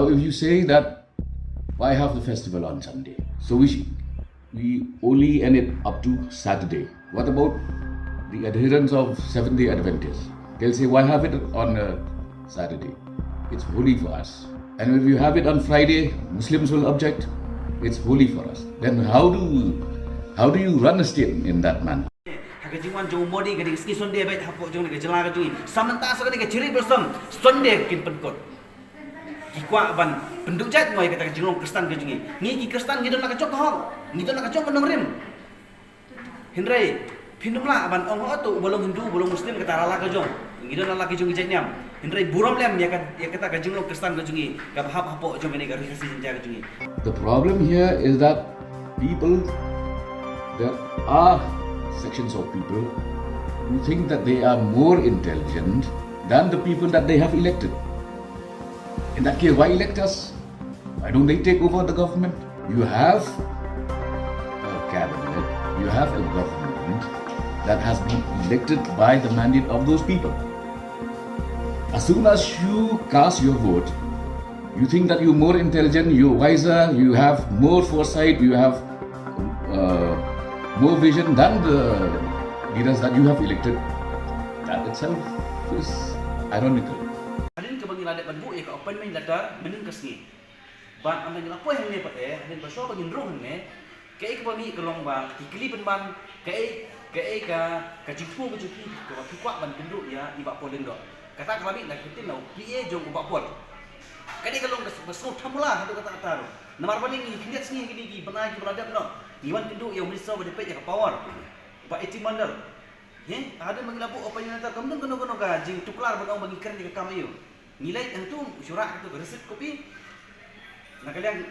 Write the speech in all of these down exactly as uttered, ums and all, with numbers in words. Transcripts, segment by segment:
If you say that, why have the festival on Sunday? So we, sh- we only end it up to Saturday. What about the adherents of Seventh Day Adventists? They'll say, why have it on a Saturday? It's holy for us. And if you have it on Friday, Muslims will object. It's holy for us. Then how do how do you run a state in that manner? Ha ka jingwan jong u Modi, ka dei ka sngi Sunday beit hapoh jong ka jylla ka jong ngi. Sa mynta sa ka dei ka cherry blossom Sunday kin pynkut. Ki kwah ban pynduh jait mo ïa kata ka jinglong Khristan ka jong ngi. Ngi ki Khristan ngi don la ka jong ka hok, ngi don la ka jong ka nongrim. Hynrei phin ym lah ban ong, hato uba long Hindu, uba long Muslim, kata la la ka jong. Ngi don la la ka jong ki jait niam. Hynrei burom lem ïa ka, ïa kata ka jinglong Khristan ka jong ngi kaba hap hapoh jong kane ka Ri Khasi Jaiñtia ka jong ngi. The problem here is that people, there are sections of people who think that they are more intelligent than the people that they have elected. In that case, why elect us? Why don't they take over the government? You have a cabinet, you have a government that has been elected by the mandate of those people. As soon as you cast your vote, you think that you're more intelligent, you're wiser, you have more foresight, you have uh, more vision than the leaders that you have elected. That itself is ironical. Hadien kaba ngi la dep ban buh ïa ka appointment letter mynnin ka sngi. Bad ynda ngi la poi hangne pat, eh, hadien ba shuwa ba ngin rung hangne, kaei kaba mih ka long ba ki kylli pynban, kaei, kaei ka, ka jingthmu ka jong phi kaba phi kwah ban kynduh ïa i Bah Paul Lyngdoh. Kata ka la mih na ka ktien na u P A jong u Bah Paul. Ka dei ka long kaba sngewthuh mula haduh katta katta ruh. Namar ba ngi khyndiat sngi ha kine ki bnai kiba la dep noh, ngi wan kynduh ïa u minister ba dei peit ïa ka power, Bah A T Mondal. He, hadien ba ngi la buh appointment letter kam don kano kano ka jingtuklar ban ong ba ngi kren ïa ka kam aïu. Ngi leit hangtu, shu rah kato ka receipt copy. Na ka liang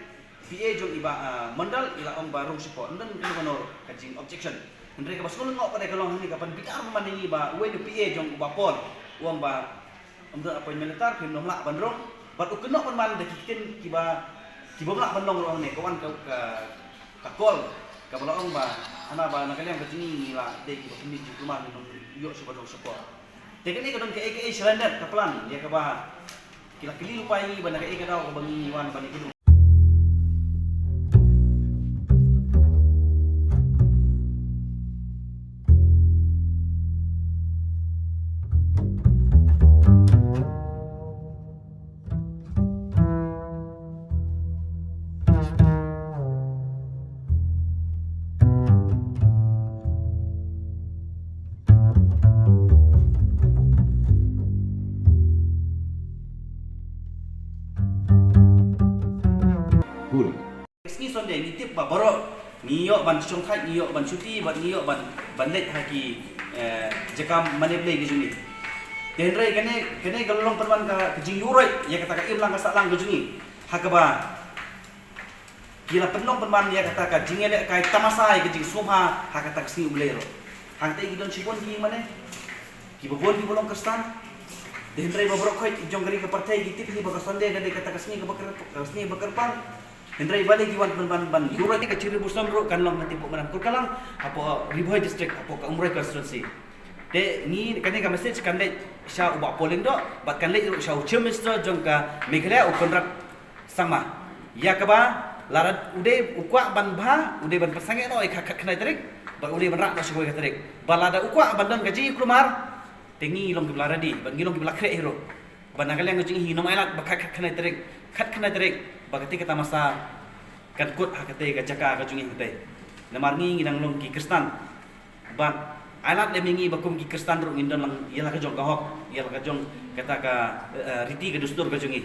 P A jong i Bah, ah, Mondal, i la ong ba rung shapoh, ym don kano kano ka jing objection. Hynrei kaba sngewlyngngoh pat ka long hangne ka pynbitar pynban ïa ngi ba uwei u P A jong u Bah Paul u ong ba ym don appointment letter, phim nym lah ban rung. Bad u kynnoh pynban da ki ktien kiba, kiba ym lah ban long ruh hangne, ka wan ka, ka, ka call kaba la ong ba hana ba na ka liang ka jong ngi ngi la dei kiba pynmih jingkulmar, ngim ïoh shuh ban rung shapoh. Te kane ka don kaei kaei sha lyndet ka plan ïa kaba ki la kylli lypa ïa ngi ba na kaei ka daw kaba ngi wan ban ïakynduh. Hul. Sngi Sunday ngi tip ba baroh ngi ïoh ban shongthait, ngi ïoh ban shuti, bad ngi ïoh ban, ban leit ha ki, eh, jaka mane Blei ki jong ngi. Te hynrei kane, kane ka long pynban ka, ka jingïuhroit ïa kata ka imlang ka sahlang ka jong ngi. Ha kaba ki la pynlong pynban ïa kata ka jingïalehkai tamasa ïa ka jingsngewbha ha kata ka sngi U Blei ruh. Hangta ki don shibun ki mane, kiba bun kiba long Khristan. Te hynrei ba baroh khoit jong ka ri ka pyrthei ki tip hi ba ka Sunday ka dei kata ka sngi kaba kyr-, ka sngi ba kyrpang. Hynrei balei ki wan pynban ban ïuhroit? Ka cherry blossom ruh kan long hangtei hapoh Madan Kurkalang, hapoh Ri Bhoi District, hapoh ka Umroi constituency. Te ngi kane ka message kan leit sha u Bah Paul Lyngdoh, bad kan leit ruh sha u Chief Minister jong ka Meghalaya u Conrad Sangma. Ïa kaba lada u dei u kwah ban bha, u dei ban pynsangeh noh ïa ka khatkhyndai tarik, bad u dei ban rah noh sha kawei ka tarik. Bad lada u kwah ban don ka jingïakhun mar, te ngi long kiba la ready, bad ngi long kiba la khreh hi ruh. Bad na ka liang ka jong ngi ngin ym ailad ba khat khatkhyndai tarik, khatkhyndai tarik, ba katei ka tamasa kan kut ha katei ka jaka ka jong ngi hangtei. Namar ngi ngi dang long ki Khristan. Bad ailad lem ïa ngi ba kum ki Khristan ruh ngin don lang ïa la ka jong ka hok, ïa la ka jong kata ka, eh, riti ka dustur ka jong ngi.